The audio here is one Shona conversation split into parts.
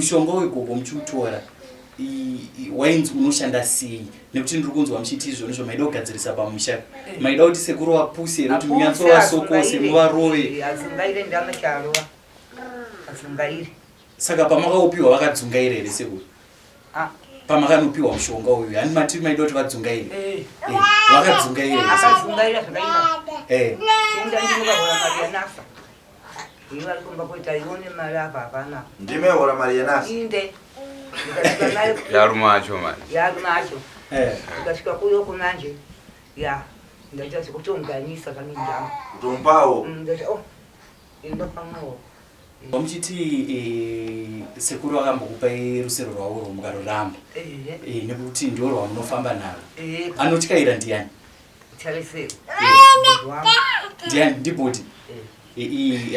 Mushonga uyu gogo muchiutora wainzi unoshanda sei? Nekuti ndiri kunzwa muchiti izvoni izvo maida kugadzirisa pamusha. Eh. Maida kuti sekuru vapuse here kuti munyatsovasokose muvarove. Azungaire ndamacharova. Azungaire. Saka pamakaupiwa vakadzungaira here sekuru? Ah. Pamakanopiwa mushonga uyu hani mati maida kuti vadzungaire? Eh. Eh, vakadzungaira here? Akadzungaira zvakaipa. Eh. Enda ndinokahora mari yanasa. Ivo vari kumba kuita ione mari apa hapana. Ndime hora mari yanasa. Inde. Ndikasvika nayo. Yaruma acho manje. Yaruma acho. Eh. Ndikasvika kuyo kumanje. Ya. Ndaita zvekutonganisa kamindama. Kutomupawo. Mm, ndati oh. Imba pamwewo. Muchiti eh, sekuru vakambokupai rusero rwavo urwo mukaruramba eh, nekuti ndiwo rwamunofamba narwo. Eh. Anotyaira ndiyani? Ndiyani? Ndibhodi.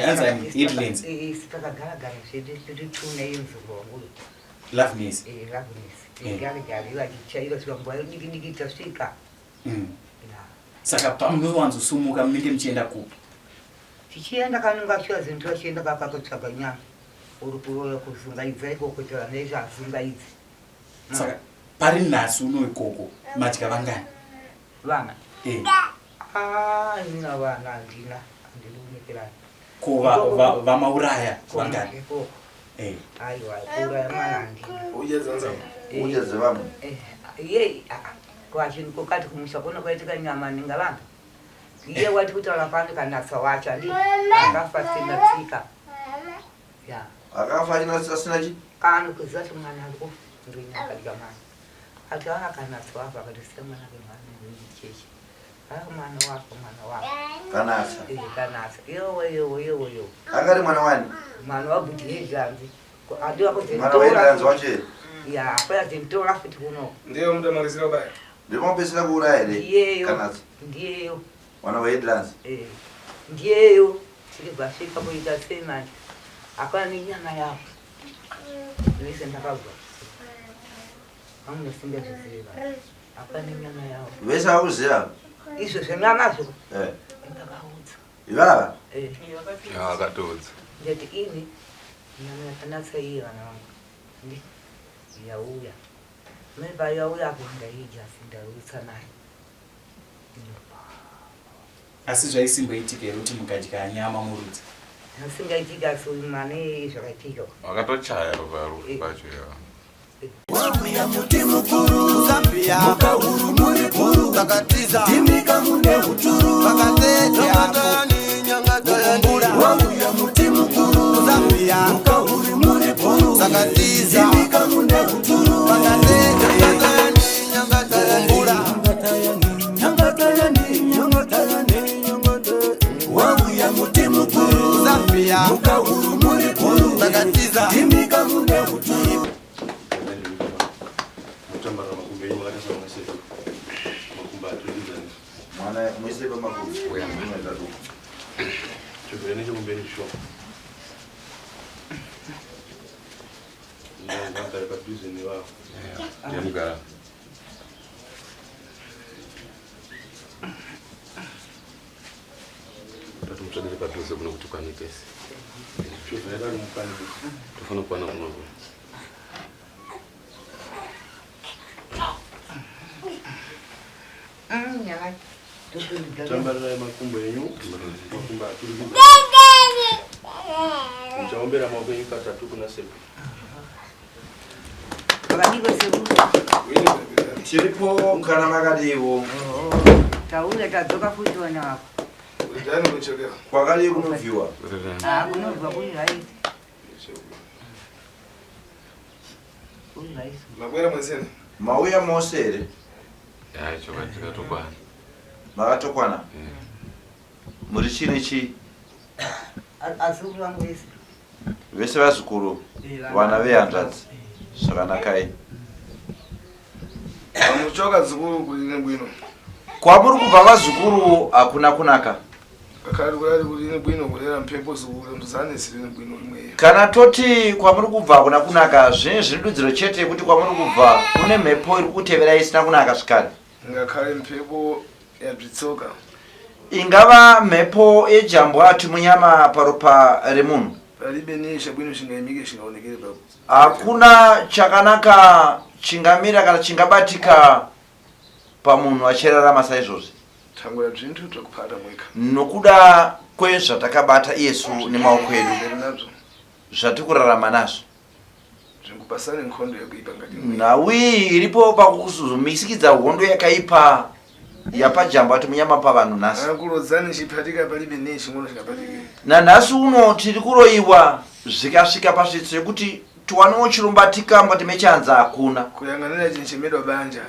Anzani? Headlands. Loveness. Mm. Saka pamunowanzosumuka munenge muchienda kupi? Tichienda kanonga achiwa zintu achienda kakakutsvaga nyama uri kuroya kuzungaidza ikoko kuti vana izvo azungaidzi. Saka pari nhasi uno ikoko madya vangani? Vana. Eh. Ah, inina vana handina handidi kunyekerana. Ko vamauraya vangani? Ikoko. Eh. Aiwa kuuraya mwana handina. Udya zanza. Eh. Udya dzevamwe. Eh. Yei. Ah. ah. Kwachinhu kokati kumusha kuno kwaitika nyama ninga vanhu. Iye wati kutaura pano kanatsa wacho andi akafa asina tsika. Ya. Akafa asina chi? Kano kuziva kuti mwana ari kufa ndini akadya mwana. Ati ah kanatsa wafa akatosiya mwana ke mwana chechi. Ah mwana wafa mwana wafa. Kanatsa. Eh kanatsa. Yowe yowe yowe yowe. Anga ari mwana wani? Mwana wa bhuti hezvanzi. Adiwa kuzintora. Mwana waHedlands wacho here? Ya, kwaya zintora futi kuno. Ndiye mutamalizira kubaya. Ndiye mapedzisira kuuraya here? Ndiyeyo. Kanatsa. Ndiyeyo. Mwana waHedlands. Eh. Ndiyeyo. Tiri vasvika kuita sei manje? Hapana nenyama yavo. Vese ndakabva. Vamwe vasingazvizivi. Hapana nenyama yavo. Vese vakuziva? Izvo zvenyamazvo. Eh. Ndakaudza. Ivava? Eh. Ya, akatoudza. Ndati ini nyama yakanatsa iye vana vangu. Ndi yauya. Mai payauya apo ndaidya asi ndarutsa nayo. Asi zvaisimboitika here kuti mukadya nyama murutsa? Zvisingaitika asi uyu mwana iyeye zvakaitika. Wakatochaya ropa rufu pacho ya. Wauya muti mukuru Zambia muka huru muri guru takatiza ndimika mune huturu vakateteakumbura wauya muti mukuru Zambia muka huru muri guru takatiza ndimika mune huturu vakateteakumbura wauya muti mukuru Zambia muka huru muri guru takatiza ndimika mune huturu Mwana muise pamakumbo. Chibvire nechekumberi zvishoma. Ndagara padhuze nevavo. Ndiyamugara. Tati mutsvagire padhuze kuno kuti kwane tese. Tofanira kukwana kuno. Tambarirai makumbo enyu, makumbo aturikidza. Muchaombera maoko enyu katatu kuna sekuru. Tiripo kana makadiwo. Tauya tadzoka futi vana vako. Kwakadii kunobviwa? Ah, kunobviwa kuri right. Kuri right. Makwera mwesene. Mauya mose here? Ya, chokwadi tikatokwana. Makatokwana? Muri chii nechii? Azukuru vangu vese. Vese vazukuru vana vehanzvadzi zvakanakai. Pamuchoka zukuru kuline bwino. Kwamuri kubva vazukuru hakuna kunaka. Kakali kulali kuline bwino kulera mphepo zukuru nduzane zilini bwino imweyo. Kana toti kwamuri kubva hakuna kunaka zvinenge zviri dudziro chete yekuti kwamuri kubva kune mhepo iri kukuteverai isina kunaka zvikare. Ngakhale mphepo yabzitsoka. Ingava mhepo yejambwa timunyama paropa remunhu. Palibe ni chabwino chingaimike chingaonekere pa. Hakuna chakanaka chingamira kana chingabatika pamunhu achirarama saizvozvi. Thangwe ya bzinthu bzakuphata mwekha. Nokuda kwezvatakabata iyesu nemaoko edu. Tiri nabzo. Zvatiri kurarama nazvo. Bzinkupasani nkhondo yakuipa ngati imweyi. Nhau iyi iripo pakuzomisikidza hondo yakaipa yapajamba kuti munyama pavanhu nhasi. Anakulodzani chiphatika palibe ne ching'ono chingaphatike. Nanhasi uno tiri kuroyiwa zvikasvika pasvitso yekuti tiwanewo chirumbatika mukati mechanza hakuna. Kuyang'anira chinchemedwa banja.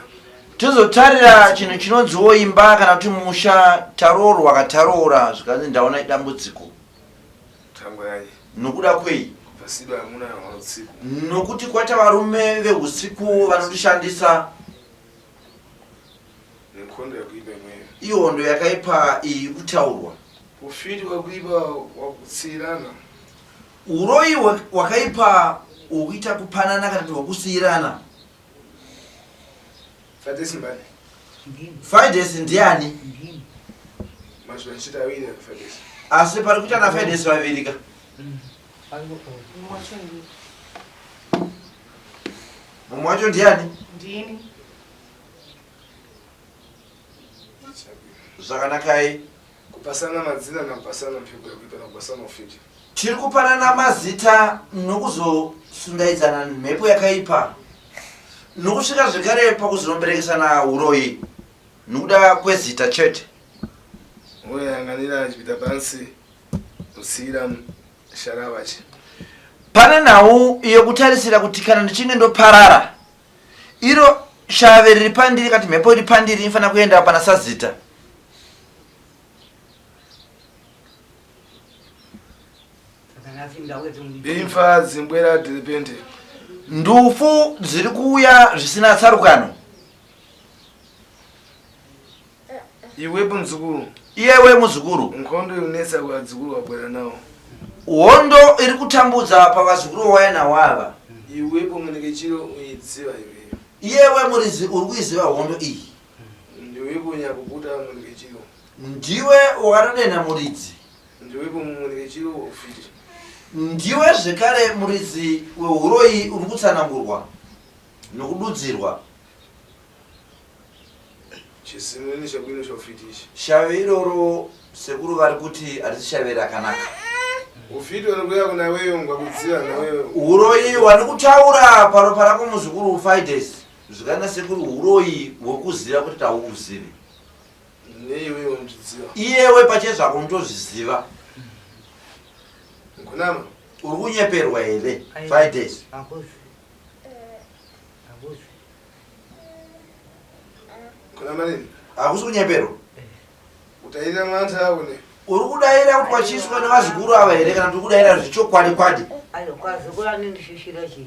Tozotarira chinhu chinonziwo imba kana kuti musha taroorwa kataroora zvikanzi ndaona idambudziko. Tangwai. Nokuda kwei? Kupasidwa amuna usiku. Nokuti kwaita varume vehusiku vanotishandisa. Nehondo yakuipa imweyo. Ihondo yakaipa iyi kutaurwa. Ufiti wakuipa wakutsirana. Uroyi hwakaipa hwokuita kupanana kana kuti hwokusiirana. Fadesi mbani? Fides ndiani? Mazviva ndichiti awiri Fadesi. Asi pari kuita na Fides vaviri ka? Mumwe wacho ndiani? Ndini. Zvakanakai. Kupasana madzina nakupasana mphiko yakuipa nakupasana ufiti. Tiri kupanana mazita nokuzosundaidzana mhepo yakaipa nokusvika zvekare pakuzonomberekesana uroyi nokuda kwezita chete. Unoyanganira achipita pansi kusiira sharavachi. Pane nhau yekutarisira kuti kana ndichinge ndoparara iro shave riri pandiri kati mhepo iri pandiri inofanira kuenda pana sazita. Imfa dzimbwera diripende. Ndufu dziri kuuya zvisina tsarukano. Iwepo muzukuru. Iyewe muzukuru. Nkhondo ikunetsa kuvadzukuru wabwera nawo. Hondo iri kutambudza pavazukuru wauya nawo ava. Iwepo munekechiro uidziva iweyo. Iyewe muridzi uri kuiziva hondo iyi. Ndiwepo nyakukuta munekechiro. Ndiwe wakatodenha muridzi. Ndiwepo munekechiro ufiti. Ndiwe zvekare muridzi wehuroyi uri kutsanangurwa nokududzirwa. Chisimuni chabwino chaufiti ichi. Shave iroro sekuru vari kuti harisi shave rakanaka. Ufiti wanokuya kuna weyo ngwakudziva naweyo. Huroyi hwandikutaura paropa rako muzukuru Fides zvikana sekuru huroyi hwekuziva kuti tauuzivi. Neiwe unozviziva. Iyewe pachezvako unotozviziva. Nkunama. Uri kunyeperwa here Fides? Hakuzi. Hakuzi. Kunama nini? Hakusi kunyeperwa. Utaira manta une. Uri kudaira kuti wachiiswa nevazukuru ava here kana kuti uri kudaira zvechokwadi kwadi? Ayo kwazukuru anondishushira chii?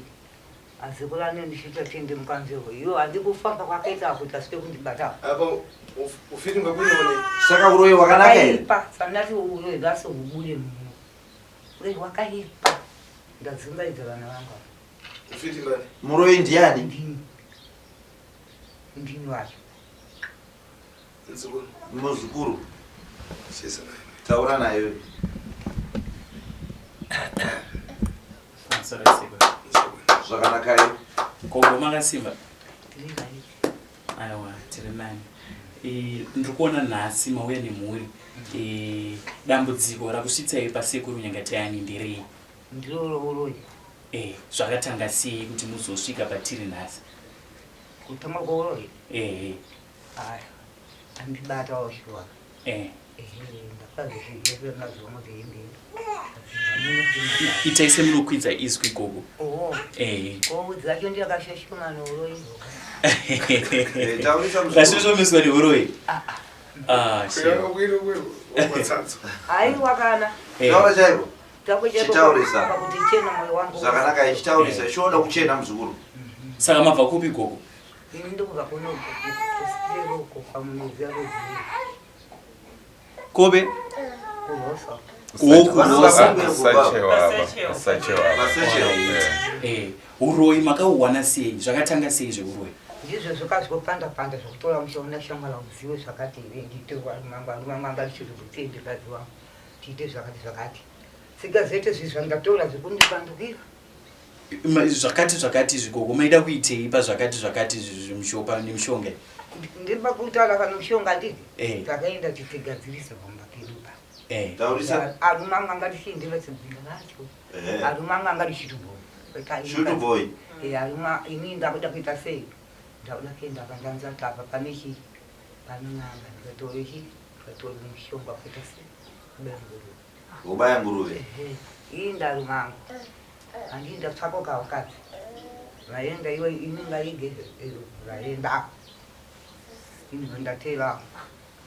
Azukuru anondishushira chii ndimukanzirwo. Iwo handi kufamba kwakaita kuti asike kundibata. Apa ufiti ngwakuione. Saka uroyi hwakanaka here? Wakaipa, sandati uroyi ngasi hubude muno. Uroyi hwakaipa. Ndadzungaidza vana vangu ava. Ufiti mbani? Muroyi ndiani? Ndini. Ndini wacho. Muzukuru. Muzukuru. Chesa naye. Taura naye. Sorry, sekuru. Zvakanakai. Gogo makasimba? Tiri nani. Aiwa, tiri nani. Ndiri kuona nhasi mauya nemhuri. Dambudziko rakusvitsai pasekuru Nyangatayani nderei? Ndiro uroyi. Zvakatanga sei kuti muzosvika patiri nhasi? Kutanga kweuroyi? Ehe. Aya, andibatawo shuwa. Eh. Ehe, ndakazvisvika mazuva moti hembe. Itai semunokwidza izwi gogo. Oh. Eh. Ko dzacho ndakashashuma neuroyi. Taurisa muzukuru. Ndasvosvomeswa neuroyi. Ah, Kuya shame. kwiro kwiro. Watsatsa. Aiwa kana. Eh. Taura chaiko. Chako chako Chitaurisa. pakuti chena moyo wangu. Zvakanaka ichitaurisa ichiona kuchena muzukuru. Saka mabva kupi gogo? Ini ndokubva kuno kusero kwamunoziva kuziva. Kobe? Kurosa. Wokurosa. Sachewa apa. Sachewa apa. Vasechewa. Eh, uroyi makauwana sei? Zvakatanga sei zveuroyi? Ndizvo zvakazopanda panda zvokutora muchiona shamwari uzive zvakati here ndite mangwana mangwana ndichiri kuti ndikaziva tiite zvakati zvakati. Tsika zvete zvi zvandatora zvekundipandukira. Zvakati zvakati izvi gogo maida kuitei pazvakati zvakati izvi zvemushopa nemishonga iyi? Ndiri pakutaura pano mushonga handiti? Eh. Takaenda tichigadzirisa pamba pedu pa. Eh. Taurisa. Arume angu anga tichiendera tsibvinga vacho. Eh. Arume angu anga tichitubhoyi. Shutu boy. Eh, arume ini ndakuda kuita sei? Ndakuda kuenda apa ndanza kuti apa pane chii? Pane n'anga ndikatore chii? Ndikatore mushonga kuita sei? Kubaya nguruve. Wobaya nguruve. Ehe. Iyi ndarume angu. Handii ndatsvaka kavakadzi. Vaenda iwe ini ngaige vaenda. Ini ndateva.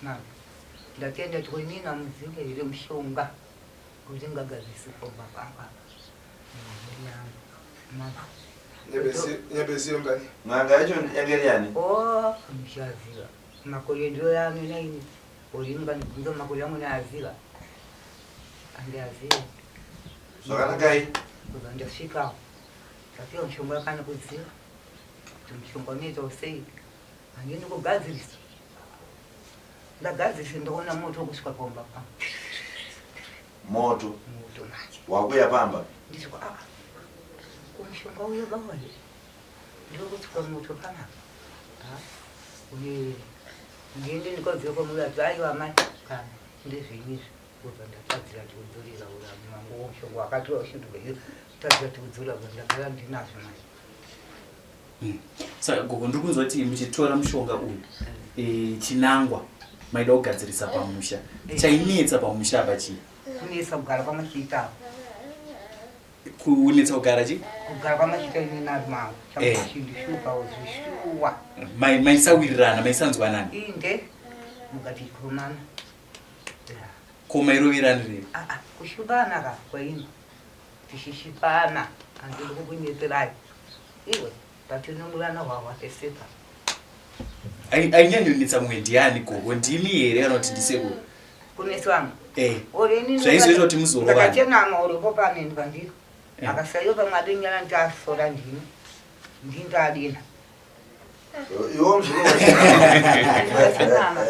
Mama. Ndatenda kuti inini amuzive here mushonga kuti ngagadzise pomba pamba. Mhuri yangu. Mama. Nyabezi ngani? N'anga yacho yange iri yani? Oh, muchaziva. Makore ndiyo yanu naini. Uri mukandibvunza makore angu naaziva. Andiaziva. Zvakanakai. Kubva ndasvika. Ndafika mushonga wakana kuziva. Kuti mushonga unoita sei. Handini kugadzirisa. Ndagadzirisa ndoona moto kusvika pamba pangu. Moto. Moto manje. Wakuya pamba. Ndisvika ah. Kumushonga uyo bawa here. Ndiri moto panapa. Ah. Uye ndiende ndikabvira kwamuri aiwa amai kana ndezvenyu izvi. Kubva ndatadzira tikudzorera uramu wangu womushonga wakatora ushinduka tadzira tikudzorera kubva ndagara ndinazvo manje. Saka gogo ndiri kunzwa kuti muchitora mushonga uyu chinangwa maida kugadzirisa pamusha. Chainetsa pamusha apa chii? Kunetsa kugara kwamachiita. Kunetsa kugara chi? Kugara kwamachiita ini narumangu. Chamuchindishupa zvishuwa. Maisawirirana, maisanzwanana. Inde mukatikomana. Ko mairoverani rei? Ah, ah, kushupana ka kwaino. Tichishipana handidi kukunyeperai. Iwe patinomurana hwahwa tesepa. Ainyanyonetsa mumwe ndiani gogo? Ndimi here kana kuti ndisekuru? Kuneswana. Eh. Ore ini Zvaizoita kuti muzorovana. Ndakachenama uripo paneni pandiri. Eh. Akasaiwa pamwe adenyana ndasora ndini. Ndini ndadina. Iwe muzukuru. Ndakachenama.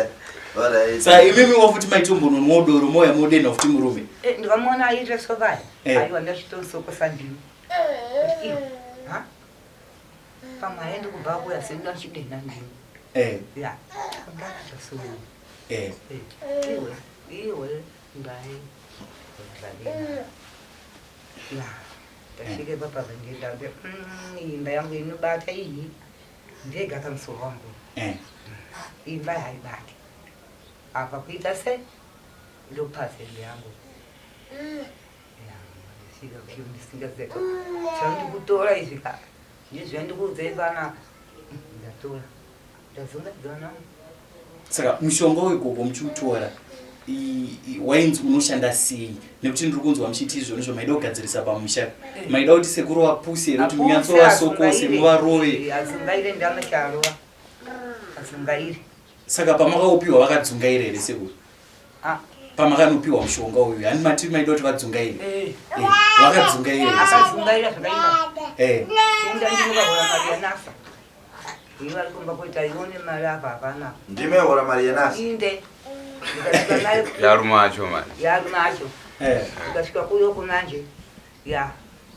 Alright. Saka imimiwo futi maitombononwawo doro mouya modenha futi murume. Eh, ndikamuona aita sovai. Eh. Aiwa ndachitosokosa ndini. Kuti iwe, ha? Pamwe aendi kubva kuya senda chidena ndini. Eh. Ya. Ndakaita so. Eh. Eh, Iwe, iwe ndai. Ndadina. Ya. Ndasvike papa ndenda ndi imba yangu inobata iyi. Ndega kamusoro wangu. Eh. Imba haibati. Apa kuita se ndopazembe yangu. Ya, ndasvika kuyo ndisingazivi. Chandikutora izvi ka. Ndizvandikuudzai panapa. Ndatora. Ndazungadzana. Saka mushonga uyu gogo muchiutora wainzi unoshanda sei? Nekuti ndiri kunzwa muchiti izvoni izvo maida kugadzirisa pamusha. Maida kuti sekuru vapuse here kuti munyatsovasokose muvarove. Adzungaire ndamacharova. Adzungaire. Saka pamakaupiwa vakadzungaira here sekuru? Ah. Pamakanopiwa mushonga uyu hani mati maida kuti vadzungaire? Eh. Eh, vakadzungaira here sekuru? Akadzungaira zvakaipa. Eh. Inda ndinokahora mari yanasa. Ivo vari kumba kuita ione mari apa hapana. Ndime hora mari yenasi. Inde. Ndikasvika nayo Yarume acho manje. yarume acho. Eh. Ndikasvika kuyoko manje. Ya.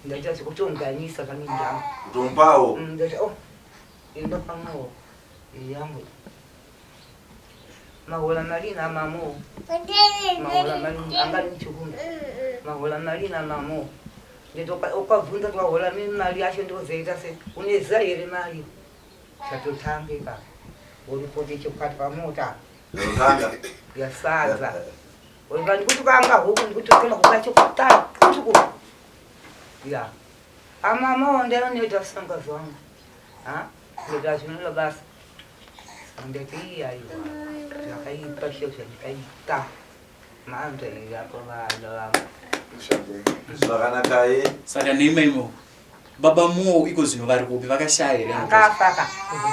Ndaita sekutonganisa pane ndangu. Kutomupawo. Ndati oh. Imba pamwewo. Yangu. Mahola mari na mamo. Mahola mari angari muchikumba. Mahola mari na mamo. Nditi ukabvunza kuti wahola mari yacho ndozoita sei? Unoziva here mari? Chatotange ka. Uripoti chokwati pamota Ndotanga. yasadza. Uripa ndikuti kanga huku ndikuti kona kukacho kutara kutuku. Ya. Amama ndanoita sanga zvangu. Ha? Ndika zvinoda basa. Ndati iya iwa. Zvakaipa zvo zvandikaita. Manje yapo vana vangu. Zvakanakai. Saka neimaimo baba muwo iko zvino vari kupi vakashaya here? Akafa ka.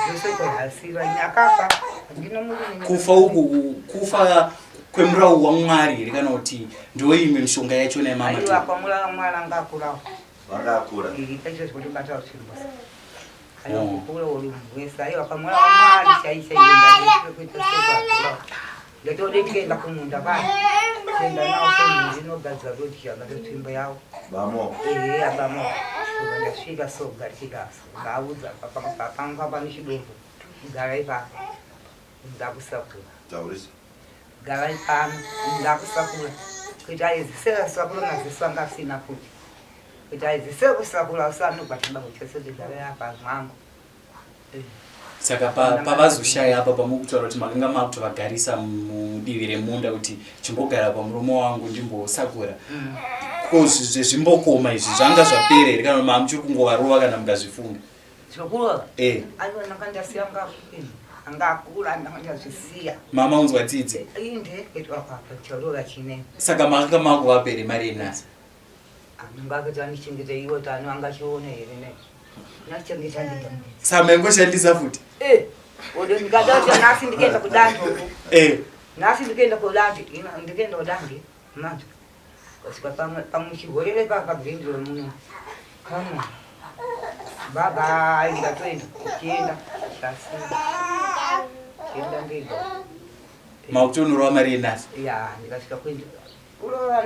Zvose kwehasira ini akafa. Handina murume. Kufa uku kufa kwemurau waMwari here kana kuti ndiwo imwe mishonga yachona Aiwa yemama? kwamura mwari anga akurawo. Vanga akura. Ita zvekutobata tsvimbo. Aiwa kukura uri munhu wese. Aiwa kwamura mwari chai chai ndakuita sekwa. Ndatode tikaenda kumunda paya. Tenda nawo ndinogadzira lodge yakato tsvimbo yavo. Bamo. Ehe, abamo. Ndasvika so garika ngaudza panga pane chidombo. Garai pano. Ndakusakura. Taurisa. Garai pano. Ndakusakura. Kuti aizisera sakura maziso anga asina futi. Kuti aizisera kusakura usanobva chibango chose kuti garai apa mwangu. Saka pavazoshaya apa pamukutaura kuti makanga makutovagarisa mudivi remunda kuti chimbogara pamurume wangu ndimbosakura. Ko zvezvimbokoma izvi zvanga zvapera here kana mamuchiri kungovarova kana mukazvifunga? Zvokurova? Eh. Aiwa, ndanga ndasiya anga akura, ndanga ndazvisiya. Mama unzwa tsitsi. Inde kuitwa papa chorova chine. Saka makanga makuvapa here mari yenasa? Anonga akati andichengeta iwo tano angachiona here ne. Nachengeta ndega. Saka maingoshandisa futi? Eh, ode ndikada kuti nhasi ndikaenda kudande uko. Nhasi ndikaenda kudande, ina ndikaenda kudande manje. Kusvika pamwe pamwe chihorere papa grindiro muno. Come on. Bye bye, ndatoenda. Chienda. Chasiya. Chienda ndega. Makutonorova mari yenasa? Ya, ndikasvika kuenda. Kurova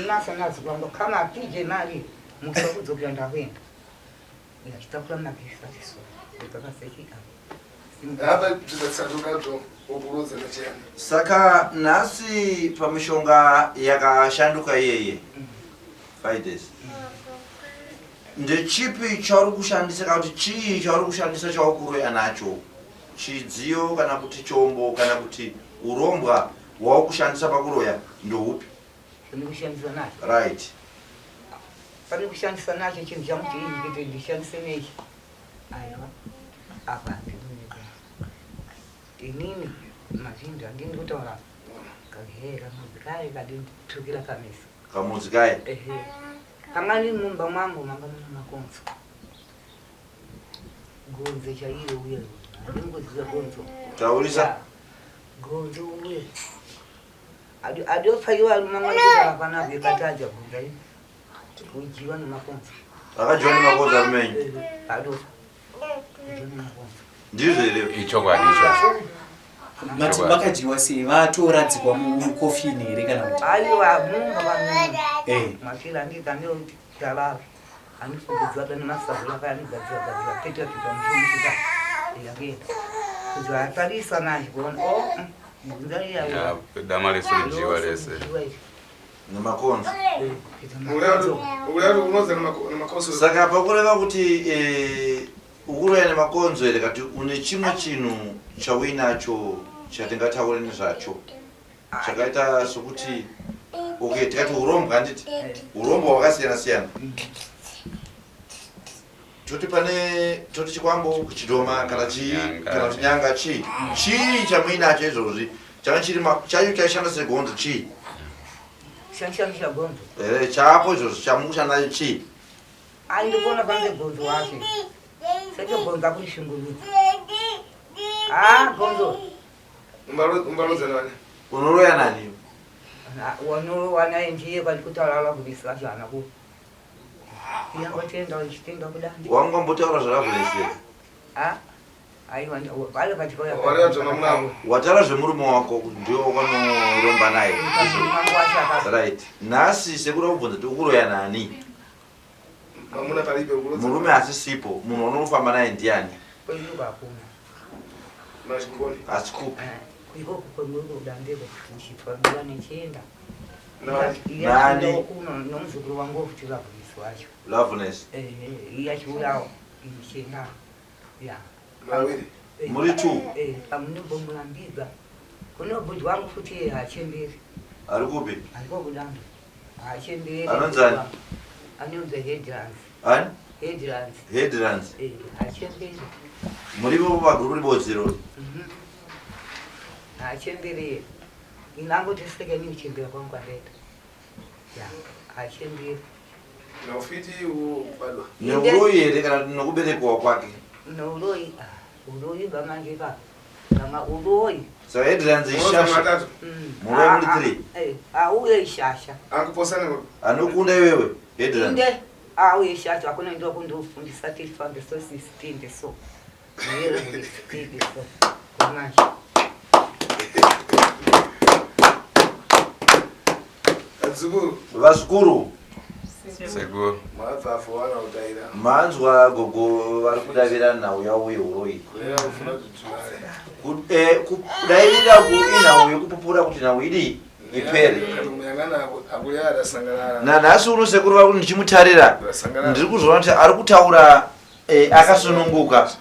nasa nazo kwangu kama tije mari musa kudzokera ndakuenda. Ndachitakura mabhesi achiso. Ndikakaseki apa. Apa bzvibatsira okurodza nachiyani. Saka nhasi pamishonga yakashanduka iyeye, 5 days, ndechipi chauri kushandisa kana kuti chii chauri kushandisa chaukuroya nacho? Chidziyo kana kuti chombo kana kuti urombwa hwaukushandisa pakuroya ndoupi? Pandikushandisa nacho. Pane kushandisa nacho chinhu changu chii kuti ndishandise nechi. Aiwa. Apa handinoneka. Inini mazhinji handini kutaura kahe kamudzi kaye kadinditukira pameso. Kamudzi kaye? Ehe. Pangani mumba mwangu manga muna makonzo. Gonzo chaiyo uye. Handingoziva gonzo. Taurisa. Ya. Gonzo uye. Adopfaiwa mama kutaura panapa ikataja gonzo iri. Kudyiwa nemakonzo. Akadyiwa nemakonzo ari menyu? Adofa. Kudyiwa nemakonzo. Ndizvo here? Ichokwadi ichocho. Mati makadyiwa sei? Vatoradzikwa mukofini here kana kuti? Aiwa, mumba vanhu. Eh. Machira andika ndotarara. Andifukidzwa dani masabula kaya anigadzira gadzira peta peta mushimushika. Yakaenda. Kuti atarisa manje kuona oh gonzo iya. Ya, dama rese kudyiwa rese. Nemakonzo. Ureva kuti unodza nemakonzo. Saka pakureva kuti ukuroya nemakonzo here kati une chimwe chinhu chauinacho chatingataure nezvacho chakaita sokuti, okay, tikati urombwa, handiti urombwa hwakasiyana siyana, toti pane toti chikwambo, chidhoma kana chii? Nyanga. Kana kuti nyanga, chii chii chamuinacho izvozvi changa chiri chacho chaishanda segonzo chii? Shandishandisha gonzo. Chapo izvozvi chamukushanda nacho chii? Ai, ndikuona pange gonzo wacho. Secho gonzo akurishungurudza. Ah, gonzo. Umbarodza nani? Unoroya nani? Wanowana ndiye kwandikutaura kuvisa vacho hana ku. Yangotenda uchitenda kudandi. Wangombotaura zvaravhurese. Ah, aiwa, vale vachikauya. Wareva zvamamunavo. Wataura zvemurume wako kuti ndiwo wakanoromba naye. Mangu wacho akapa. Right, nhasi sekuda kubvunza kuti ukuroya nani? Mamuna paripe ukurodza. Murume asisipo, munhu unofamba naye ndiani? Kwenyuka hakuna. Machingoni. Asi kupi? Ikoko kwemuri kudandeko ndichifambira nechienda. Nani? Nani? Kuno nomuzukuru wangu futi Loveness wacho. Loveness? Ehe, iye achiuyawo ndichienda. Ya. Mawiri. Muri two? Eh, pamunombomurambidza. Kune bhudhi wangu futi hachemberi. Ari kupi? Ariko kudando. Hachemberi. Anonzani? Anonzi Headlands. Ani? Headlands. Headlands. Eh, hachemberi. Murivo pagrupu ribodziro? Hachemberi. Inangoti sekeni kuchembera kwangu kwandaita. Ya, hachemberi. Naufiti ubadwa. Neuroyi here kana kuti nokuberekwa kwake? Nouroyi, ah, uroyi bamanje pa. Kama uroyi. Saka Headlands Unorodza ishasha? matatu. Muroyi muri three? Eh, auye ishasha. Anguposana. Anokunda iwewe Headlands? Inde auye ishasha akuna ndo kundofundisa tifambe so sisitinde so. Yero sisitinde so. Manje. Vazukuru. Vazukuru. Sekuru. Mabva afowana kutaira. Manzwa gogo vari kudavira nhau yavo yeuroyi. Kureva kufuna kuti tumare. Kudairira inhau yekupupura kuti nhau idii ipere. Nanhasi uno sekuru vari kuti ndichimutarira ndiri kuzoona kuti ari kutaura akasununguka.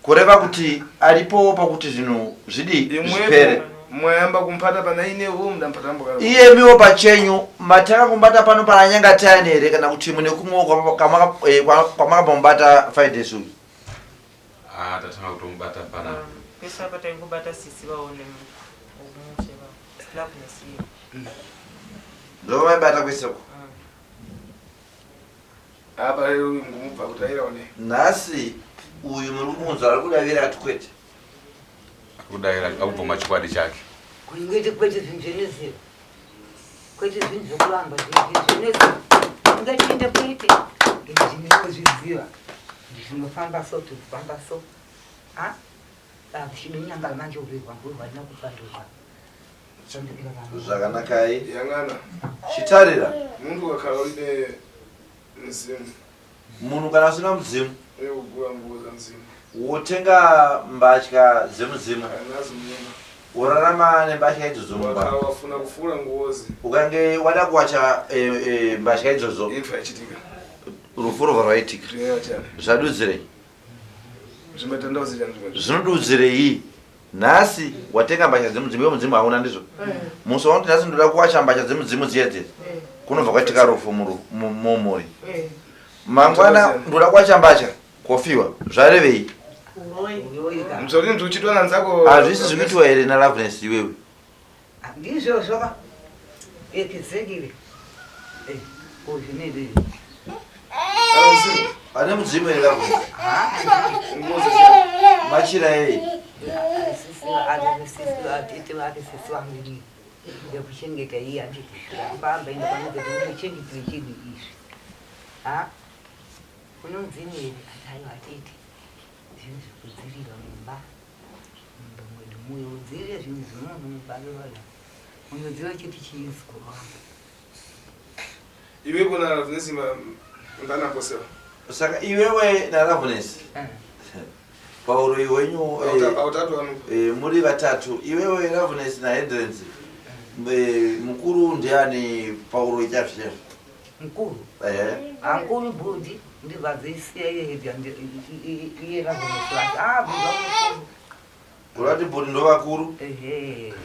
Kureva kuti aripowo pakuti zvinhu zvidii zvipere. Mwayamba kumpata pana inewo mudampata mboka. Iyemiwo pachenyu matanga kumbata pano pana Nyangatayani here kana kuti mune kumwewo kwamakambomubata Fides uyu? Ah, tatanga kutomubata pana. Pese apa taingobata sisi vaone mushe vavo. Loveness iye. Ndovaibata kwese uko. Apa lero uyu ngumubva kutaira one. Nhasi uyu muri kumunzwa ari kudavira ati kwete. Akudavira akubvuma chokwadi chake. Kwete kwete zvinhu zvinoziva. Kwete zvinhu zvekuramba zvinhu zvinoziva. Ngatiende kwete. Ndinozviziva. Ndinofamba so tofamba so. Ha? Ah, chidonyanga manje urehwa ngurwa ndinokupanduka. Zvakanakai. Yangana. Chitarira. Munhu wakhala uine mzimu. Munhu kana usina mudzimu. Unogura nguo dzamudzimu. Wotenga mbatya dzemudzimu. Anazo munyumba. Worarama nembatya idzodzo mumba. Wakhala wafuna kufura nguozi. Ukange wada kuwacha mbatya idzodzo. Imfa yachitika. Rufu rwobva rwaitika. Zvadudzirei? Zvinodudzirei? Nhasi watenga mbatya dzemudzimu, iwe mudzimu hauna ndizvo. Musi waunoti nhasi ndoda kuwacha mbatya dzemudzimu dziya dziya. Kunobva kwaitika rufu mumhuri. Mangwana ndoda kuwacha mbatya kofiwa. Zvarevei? Hazvisi zvikuitiwa here naLoveness iwewe? Ndizvozvo ka. Exactly. Ko zvinezvi. Ane mudzimu here Loveness? Machira ei? Yekuchengeta iye anditi famba enda panokuti unochengetera chinhu izvi ha unonzini here ati aiwa atete zvinhu zvekudzirira mumba mumba mwedu muyo udzirire zvinhu zvemunhu mumba vevana unodziva chiti chiizwa wangu Iwe kuna Loveness mbanaposera. Saka iwewe naLoveness pauroyi hwenyu muri vatatu iwewe Loveness naHendrance mukuru ndiani pauroyi chaizvo chaizvo? Mukuru? Mukuru bhudhi ndibvadzisiya iye iye Loveness wacho. Ah bhudhi wangu. Kureva kuti bhudhi ndovakuru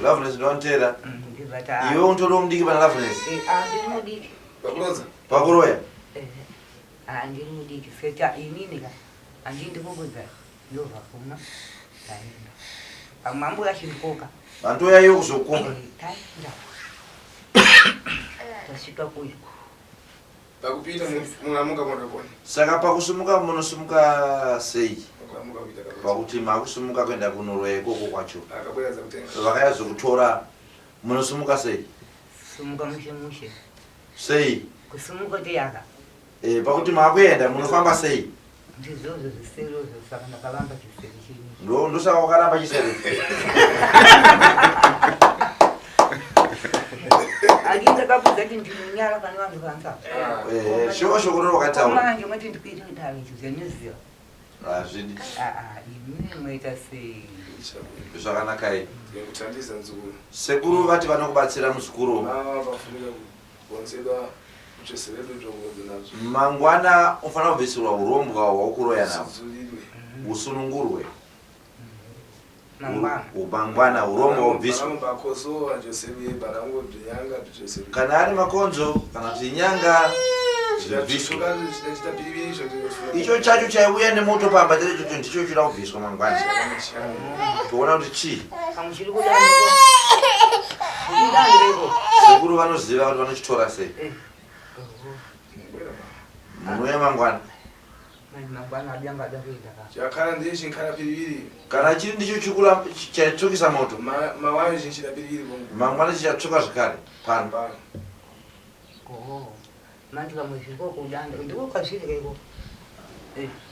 Loveness ndovanoteera. Iwe unotori mudiki pana Loveness? Ndiri mudiki. Pakurodza? Pakuroya? Ndiri mudiki seta inini ka handindi kukudza ndobva kuma taenda. Pamwe ambuya achindikoka. Vantoya iwe kuzokoka. Taenda. Tasvika kuya. Pakupinda munamuka munakona. Saka pakusimuka munosimuka sei? Mukamuka kuita karodzo. Pakuti makusimuka kuenda kunoroya ikoko kwacho. Akabwera dzakutenga. Vakaya zokutora munosimuka sei? Simuka mushe mushe. Sei? Kusimuka tiyaka. Pakuti makuenda munofamba sei? Ndizvozvo zvisero zvo saka ndakavamba chisero chenyu. Ndosaka wakaramba chisero. Handii ndakabvunza kuti ndinonyara pane vanhu vanza. Shoko shoko roro wakataura. Manje mati ndikuite kudaro izvo zvanoziva. Hazvidi. Ah, imimi moita sei? Zvakanakai. Ndikutandisa muzukuru. Sekuru vati vanokubatsira muzukuru. Mama vafunika kugonzedwa kucheseredu zvokurodza nazvo. Mangwana unofanira kubvisirwa urombwa hwaukuroya nahwo. Usunungurwe. Mangwana urombwa hubviswe. Kana ari makonzo kana kuti inyanga zvibviswe. Icho chacho chaiuya nemoto pamba chete ichocho ndicho chinoda kubviswa mangwana. Toona kuti chii. Sekuru vanoziva kuti vanochitora sei. Munouya mangwana. Kana chiri ndicho chikura chaitsvukisa moto. Mangwana chichatsvuka zvekare pano.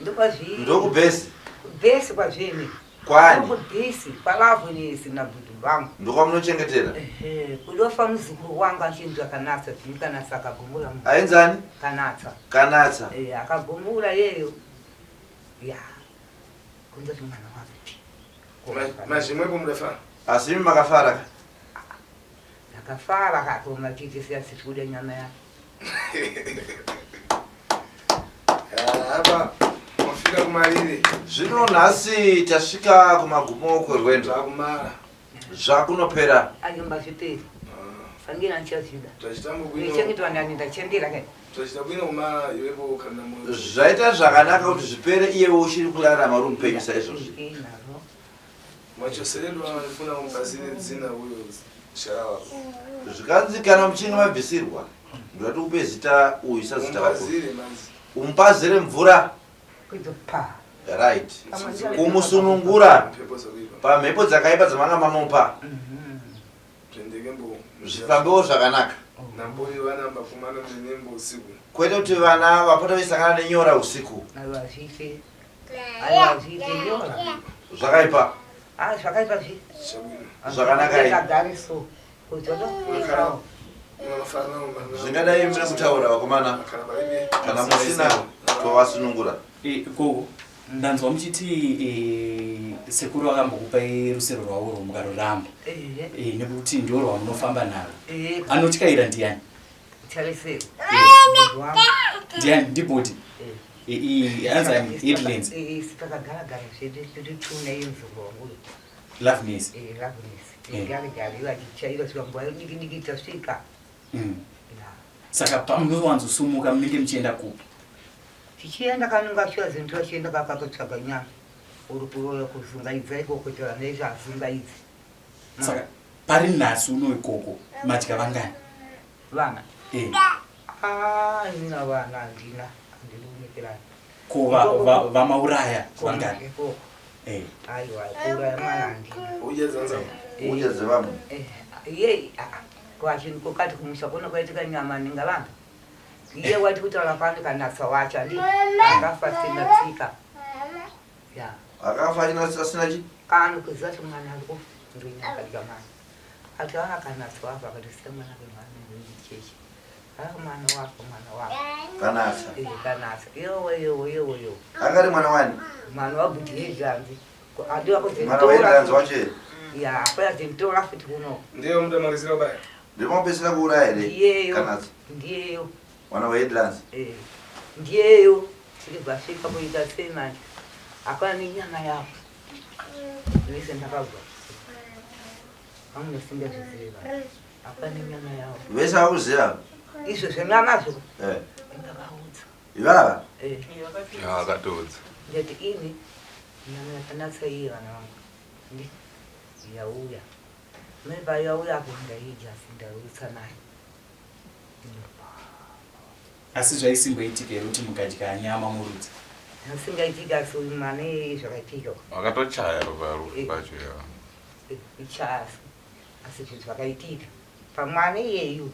Ndokubhesi. Ndokubhesi kwazvini. Kwani? Kudhisi kwalavhunisi nabhudhi vangu. Ndokwamunochengetera? Ehe, kudofa muzukuru wangu achinzi akanatsa zvini kanatsa akagumbura munhu. Ainzani? Kanatsa. Kanatsa. Eh, akagumbura yeyo. Ya. Kunzoti mwana wake. Mazvimwepo mudafa. Asi imi makafara ka? Ndakafara kakoma titi siya sikuda nyama yake. Apa wafika kumarire. Zvino nhasi tasvika kumagumo kwerwendo. Zvakumara. Zvakunopera. Ayomba zviperi. Sangira ndichazvida. Tachita mbwino. Ndichengetwa ndani ndachendera kai. Tachita bwino kumara iwepo kana moyo. Zvaita zvakanaka kuti zvipere iyewe uchiri kurarama uri mupenyu saizvozvi. Inazvo. Machoseredwa anofuna kumupazire dzina uyo sharawa. Zvikanzi kana muchinge mabvisirwa ndoda tikupe zita uyu sazita rako. Umupazire manzi. Umupazire mvura. Kuito pa. Right. Kumusunungura Mhepo dzakaipa. pamhepo dzakaipa dzamanga mamupa. Zvendeke mbo. Zvifambewo zvakanaka. Nambori vana mbakumana nenembo usiku. Kwete kuti vana vapota veisangana nenyora usiku. Aiwa zviite. Aiwa zviite nyora. Zvakaipa. Ah zvakaipa zvi. Chabwino. Zvakanaka here? Ndakagare so. Kuti watokuitawo. Zvingadai mune kutaura vakomana. Kana musina tovasunungura. Gogo, ndanzwa muchiti sekuru vakambokupai rusero rwavo urwo mukaruramba. Ehe. Nekuti ndiwo rwamunofamba narwo. Ehe. Anotyaira ndiani? Charisero. Ndiani? Ndibhodi. Anzani Headlands. Eh, takagara gara zvedu tiri tuna yemuzukuru wangu. Loveness. Eh, Loveness. Eh. Gare gare ivo achichaira svika nguva diki diki tasvika. Saka pamunowanzosumuka munenge muchienda kupi? Tichienda kanonga shuwa zintu vachienda kakakotsvaga nyama. Uri kuroya kuzungaidza ikoko kuti vana izvo azungaidzi. Saka pari nhasi uno ikoko madya vangani? Vana. Eh. Ah, inina vana handina. Handidi kunyeperana. Ko vamauraya vangani? Ikoko. Eh. Aiwa, kuuraya mwana handina. Udya dzanza. Udya dzevamwe. Eh, iye kwachinhu kokati kumusha kuno kwaitika nyama ninga vanhu. Iye wati kutaura kwani kanatsa wacho andi akafa asina tsika. Ya. Akafa asina chi? Kano kuziva kuti mwana ari kufa ngenya akadya mwana. Ati aa kanatsa wafa akati siya mwana ke mwana ngechechi. Ah mwana wafa mwana wafa. Kanatsa. Eh kanatsa. Yowe yowe yowe yowe. Anga ari mwana wani? Mwana wabhuti hezvanzi. Adiwa kuti Mwana waHeadlands wacho here? Ya, kwaya zintora futi kuno. Ndiye mudamalizira kubaya. Ndiye mapedzisira kuuraya here? Ndiyeyo. Kanatsa. Ndiyeyo. Mwana waHeadlands. Eh. Ndiyeyo. Tiri vasvika kuita sei manje. Akwana nenyama yavo. Vese ndakabva. Vamwe zviziva. Akwana nenyama yavo. Vese vakuziva? Izvo zvenyamazvo. Eh. Ndakaudza. Ivava? Eh. Ya, akatoudza. Ndati ini nyama yakanatsa iyi vana vangu. Ndi yauya. Mai payauya apo ndaidya asi ndautsa nayo. Asi zvaisimboitika here kuti mukadya nyama murudzi? Zvisingaitika asi uyu mwana iyeye zvakaitika. Wakatochaya parufu pacho ya. Ichaya asi asi zvinhu zvakaitika. Pamwana iyeyu.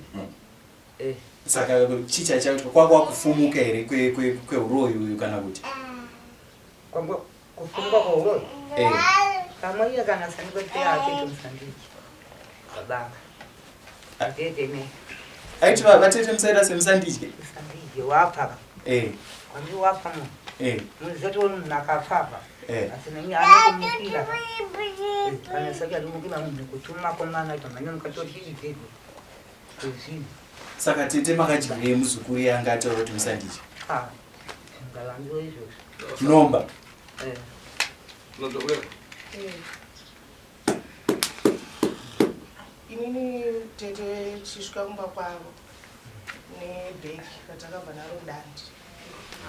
Eh. Saka chicha chacho kwakwa kufumuka here kweuroyi uyu kana kuti? Kwangwa kufumuka kweuroyi? Eh. Pamwe iye kana sandikote acheto musandiki. Babanga. Atete ne. Aiti vatete musaita semusandidye. Musandidye wapfa. Eh. Kwandi wapfa munhu. Eh. Munozoti woni munhu akafa. Eh. Asi nenye anokumukira. Kana saka anomukira munhu kutuma komana kuti mhanya mukatoti chidego. Zvinhu. Saka tete makadyirei muzukuru yanga ataura kuti musandidye? Ah. Zvingavangiwe izvozvo. Nomba. Eh. Unodokera. Inini tete tichisvika kumba kwavo nebhegi ratakabva naro kudandi.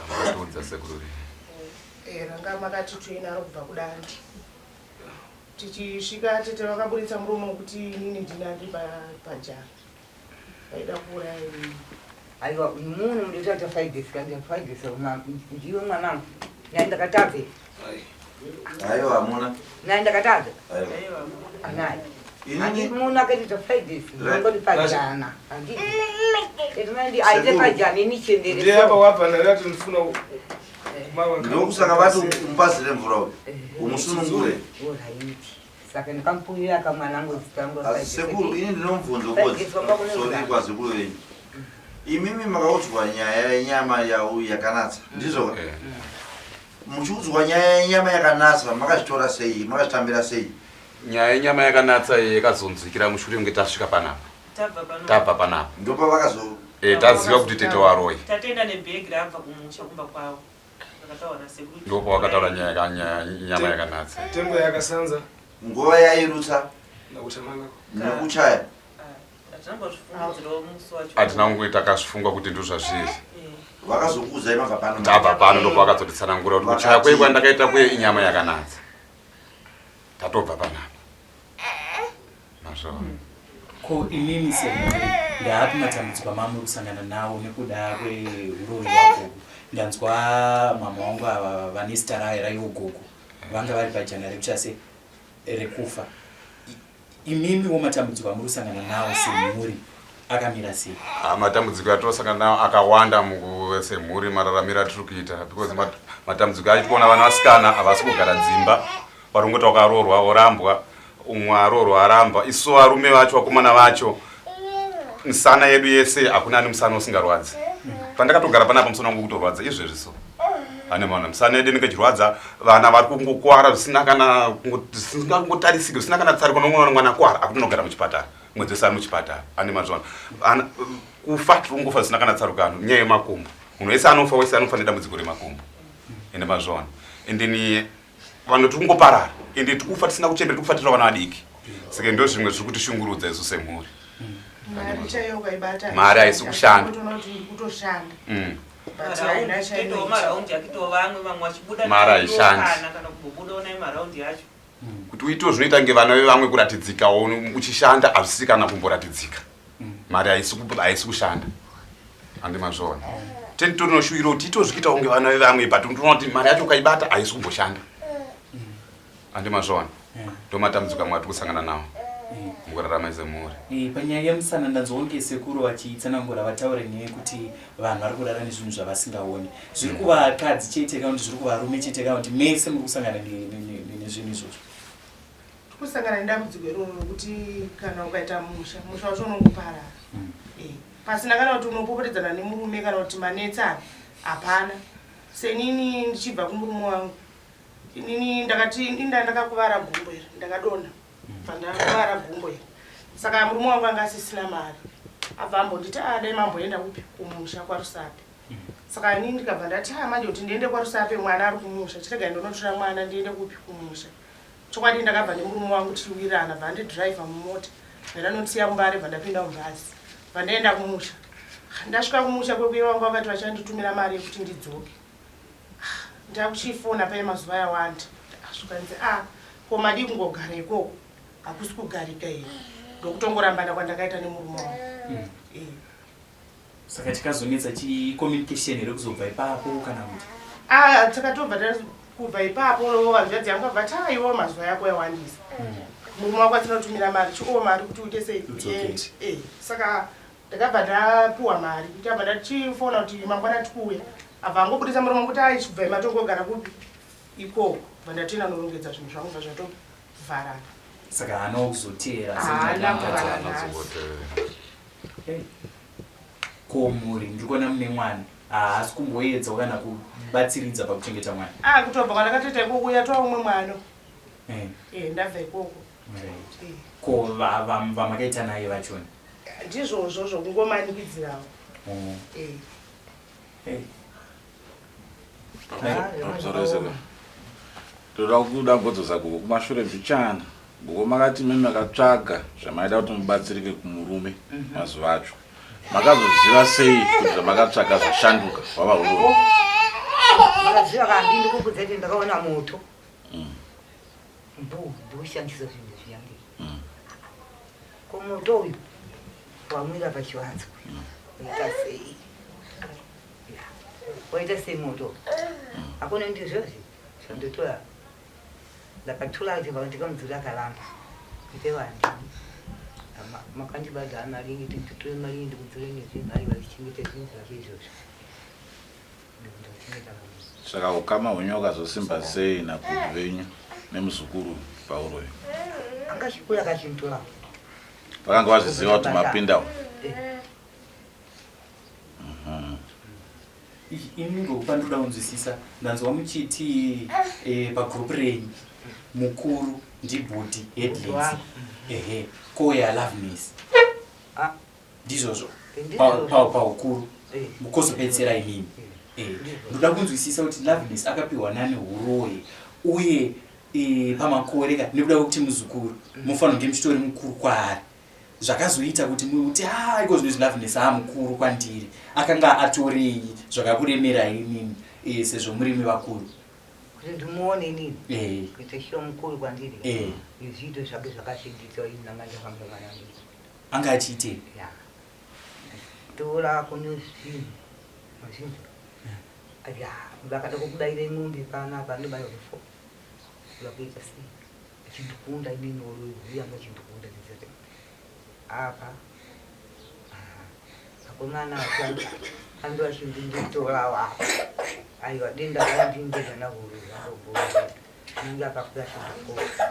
Makatoudza sekuru. Eh, ranga makati tuinaro kubva kudandi. Tichisvika tete vakaburitsa muromo wekuti inini ndina ndiri pajana. Vaida kuuraya inini. Aiwa munhu munoita faidesi kandi faidesi ndiwe mwanangu. Nai ndakatadza. Aiwa hamuna. Nai ndakatadza. Aiwa. Anai. Inini- Handi munhu akaita faidesi ndongoti pajana. Handi. Etinandi aite Sekuru. pajana ini chendere. Ndiye apa wabva ndakati ndifuna Ndokusaka vati umupazire mvura uyu umusunungure. Saka ndikamupurira kamwana angu. Asi sekuru, ini ndinomubvunzo kodzi, sorry, kwazikuru venyu. Imimi makaudzwa nyaya yenyama yau yakanatsa, ndizvo ka? Muchiudzwa nyaya yenyama yakanatsa, makazvitora sei? Makazvitambira sei? Nyaya yenyama yakanatsa iyi yakazonzwikira mushure kunge tasvika panapa. Tabva pano. Tabva panapa. Ndopavakazo Taziva kuti tete waroyi. Tatoenda nebhegi raabva kumusha kumba kwavo, akataura nasekuru. Ndopavakataura nyaya nyama yakanatsa. Tembo yakasanza. Nguva yairutsa. Nakutamanga. Nekuchaya. Hatinambozvifungidzirawo musi wacho. Hatina kunge takazvifunga kuti ndozvazviri. Vakazokuudzai mabva pano? Tabva pano ndopavakazotitsanangura kuti kuchaya kwei kwandakaita kuye inyama yakanatsa. Tatobva panapa, mazvaona. Ko imimi semhuri, ndaapi matambudziko amamuri kusangana nawo nekuda kweuroyi hwagogo? Ndanzwa mama wangu ava vane zita rayo raiwo gogo vanga vari pajana rekuchase rekufa. Imimiwo matambudziko amuri kusangana nawo semhuri akamira sei? Ah, matambudziko atinosangana nawo akawanda semhuri, mararamiro atiri kuita, because matambudziko acho tikuona vana vasikana havasi kugara dzimba, vari kungoti wakaroorwa orambwa, umwe aroorwa aramba. Isu varume vacho, vakomana vacho, misana yedu yese hakuna ani musana usingarwadzi. Pandakatogara panapa musana wangu kutorwadza izvezvi, so ane maona misana yedu inenge ichirwadza. Vana vari kungokwara zvisina kana zvisingangotarisiki, zvisina kana tsariko. Nomwe mwana akwara akutonogara muchipatara mwedzi wese ari muchipatara, ane mazvona. Kufa tiri kungofa zvisina kana tsarukano, nyaya yemakumbo. Munhu wese anofa, wese anofa nedambudziko remakumbo, ende mazvona. Endeni vanhu tiri kungoparara, ende tikufa tisina kuchembera, tikufa tiri vana vadiki. Saka ndo zvimwe zviri kutishungurudza isu semhuri. Mari chaiyo ukaibata, Mari haisi kushanda. unotoona kuti ndiri kutoshanda, but haina Maraundi toitawo chainoita. maraundi akitawo vamwe, vamwe vachibuda. Mari haishandi. Kana kumbobudawo nayo maraundi acho. Kuti uitewo zvinoita ngevana vevamwe, kuratidzikawo uchishanda hazvisi kana kumboratidzika. Mari haisi kushanda, handi mazviona? Tenitorinoshuwira kuti tiitewo zvikuitawo ngevana vevamwe, but unotoona kuti mari yacho ukaibata haisi kumboshanda, handi mazviona? Ndo matambudziko amwe atiri kusangana nawo mukurarama semhuri. Panyaya yemusana ndanzwa kunge sekuru vachitsanangura, vataure nyaya yekuti vanhu vari kurara nezvinhu zvavasingaoni. Zviri kuvakadzi chete kana kuti zviri kuvarume chete, kana kuti mese muri kusangana nezvinhu izvozvo? Kusangana nedambudziko iroro rokuti kana ukaita musha, musha wacho unongoparara. Pasina kana kuti unopopotedzana nemurume kana kuti manetsana, hapana. Senini ndichibva kumurume wangu, inini ndakati inda ndakakuvara gumbo iri, ndakadonha, bva ndakuvara gumbo iri. Saka murume wangu anga asisina mari, abva ambonditi, "Ah, dai mamboenda kupi, kumusha kwaRusape." Saka inini ndikabva ndati, "A, manje kuti ndiende kwaRusape, mwana ari kumusha, chiregai ndonotora mwana ndiende kupi, kumusha." Chokwadi ndakabva nemurume wangu tichiwirirana, bva andidhiraivha mumota, ndanotisiya kuMbare, bva ndapinda mubhazi, bva ndaenda kumusha. Ndasvika kumusha kwekuye wangu vakati vachanditumira mari yekuti ndidzoke. Ndakuchifona pai mazuva yawanda, zvikanzi, "A, ko madii kungogara ikoko? Hakusi kugarika here?" Ndokutongorambana kwandakaita nemurume wangu. Saka chikazonetsa chicommunication here kuzobva ipapo kana kuti? Ah, takatobva kubva ipapo, hanzvadzi yangu abva taiwo mazuva yako yawandisa, murume wako atinotumira mari, chiowo mari kuti uite sei. Udzoke. Uende. Saka ndakabva ndapiwa mari, ndabva ndachifona kuti mangwana tikuuya, abva angobudisa murume kuti aichibva matongogara kupi ikoko, bva ndatoenda norongedza zvinhu zvangu, bva zvatovharana. Saka haana kuzoteera? Haana kuvana nhasi. Ko mhuri, ndiri kuona mune mwana, haasi kumboedzawo kana kubatsiridza pakuchengeta mwana? Ah, kutobva kwandakatoita ikoko yatova umwe mwana. Ndabva ikoko. Ko vamakaita naye vachona? Ndizvozvo zvokungomanikidzirawo. Pamusoro, toda kuda kugodzosa gogo kumashure mbichana. Gogo, makati imi makatsvaga zvamaida kuti mubatsirike kumurume. Mazuva acho makazoziva sei kuti zvamakatsvaga zvashanduka hwava uroyi? Ndakaziva kambi ndikukudza kuti ndakaona moto mbu ndikushandisa zvinhu zviyange. Ko moto uyu wamwira pachivanze waita sei? Ya, waita sei moto? Hakuna, ndizvozvi zvandotora. Ndakatura kuti ndikamudzura akaramba kuite vanhu makandibadhara mari ingi, titore mari iyi ndikudzure nezvinhu. Aiwa, tichengete zvinhu zvake izvozvo. Akachengeta vamwe. Saka ukama hwenyu hwakazosimba sei nabhudhi venyu nemuzukuru pauroyi? Anga chikuru akachintora. Vakanga vazviziva kuti mapinda umu. Eh. Ini ngokupa ndoda kunzwisisa ndanzwa muchiti eh, pagroup renyu mukuru ndibhudhi headlands ehe kouya loveness Ah. ndizvozvo Ndizvozvo. Paukuru Eh. mukozopedzera imimi Eh, ndoda kunzwisisa kuti loveness akapiwa nani huroyi uye eh, pamakore ka nekuda kwekuti muzukuru mufanira kunge muchitori mukuru kwaari zvakazoita kuti muti a iko zvino izvi loveness aa mukuru kwandiri akanga atorei zvakakuremerai imimi eh, sezvo murimi vakuru Kuti ndimuone inini. Kuita chiyo mukuru kwandiri. Izviito zvake zvakachengeta ini namandafamba manangu. Anga achiitei? Ya. Tora kune zvinhu. Mazhinji. Ya, vakada kukubayira mombe panapa anobaya rufo. Vakuita sei? Achindikunda inini uyu anga achindikunda ndizati. Apa. Akomana vashanda ando achinditorawo apa. Aiwa denda randindenda nahuru zvandogona. Anenge akakura achindikoka.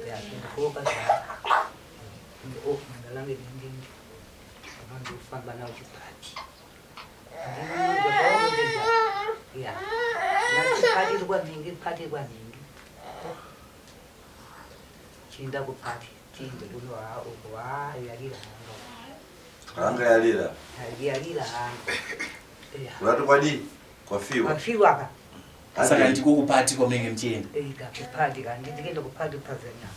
Ya, achindikoka zva. Oh, mandalange ndindindi. Vanofamba nawo chipati. Ya. Pati kwanhingi, pati kwanhingi. Chienda kupati, chiende kuno ha uko ha yalira hanga. Hanga yalira. Yalira hanga. Ya. Urati kwadii? Kwafiwa. Kwafiwa ka. Saka ndiko kupati kwamunenge muchienda? Ega kupati ka ndikenda kupati pazanya.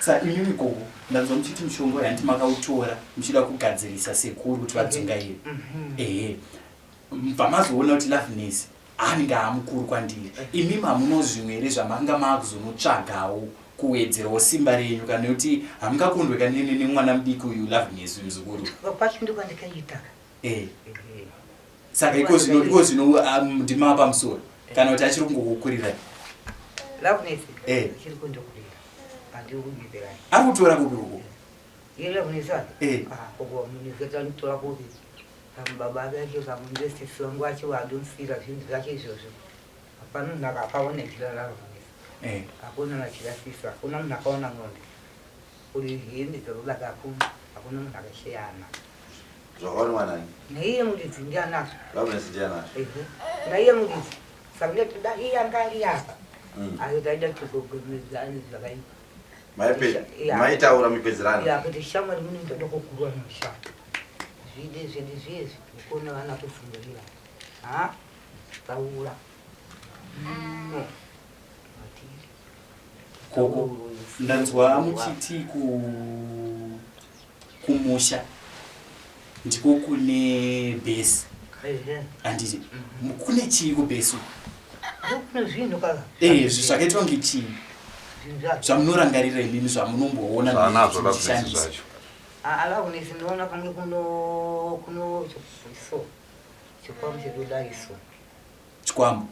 Sa imimi gogo ndanzwa muchiti mushonga yanti makautora muchida kugadzirisa sekuru kuti vadzungaire. Ehe mubva mazoona kuti loveness anenge amukuru kwandiri imimi hamunozvimwe here zvamanga maakuzonotsvagawo kuwedzerawo simba renyu kana kuti hamungakundwe kanene nemwana mudiki uyu loveness uyu muzukuru? Kwacho ndiko ndikaita. Saka iko zvino iko zvino ndima pamusoro kana kuti achiri kungokukurira? Loveness. Achiri kundokurira. Andikunyepera. Ari kutora kupi uko? Iye Loveness ake. Ah, koko munizeta nditora kupi? Baba ake pamundesisi wangu acho adonsira zvinhu zvake izvozvo. Hapana munhu akapaona jira raLoveness. Hakuna machirasisa, hakuna munhu akaona ng'ombe. Kuri hembe dzakubaka hakuna, hakuna munhu akasheyana. Zvakaonwa nani? Naiye muridzi ndianazvo. Loveness ndianazvo. Ehe. Naiye muridzi. Saka ndati da iye anga ari apa. Ayo taida kugomedzana zvakaipa. Maitaura mipedzerano. Ya kuti shamwari mune ndoda kukurwa mushando. Zvide zvedi zvezvi ukona vana kufungurira. Ha? Taura. No. Gogo ndanzwa muchiti kumusha ndiko kune bhesi. Handiti kune chii kubhesi uku? Ndokune zvinhu kaka. Zvakaitwa ngechii? Zvinhu zvacho. Zvamunorangarira imimi zvamunomboona Zvaanazvo Loveness muchishandisa. zvacho. Loveness ndinoona kange kuno so. Chikwambo chedudaiso. Chikwambo.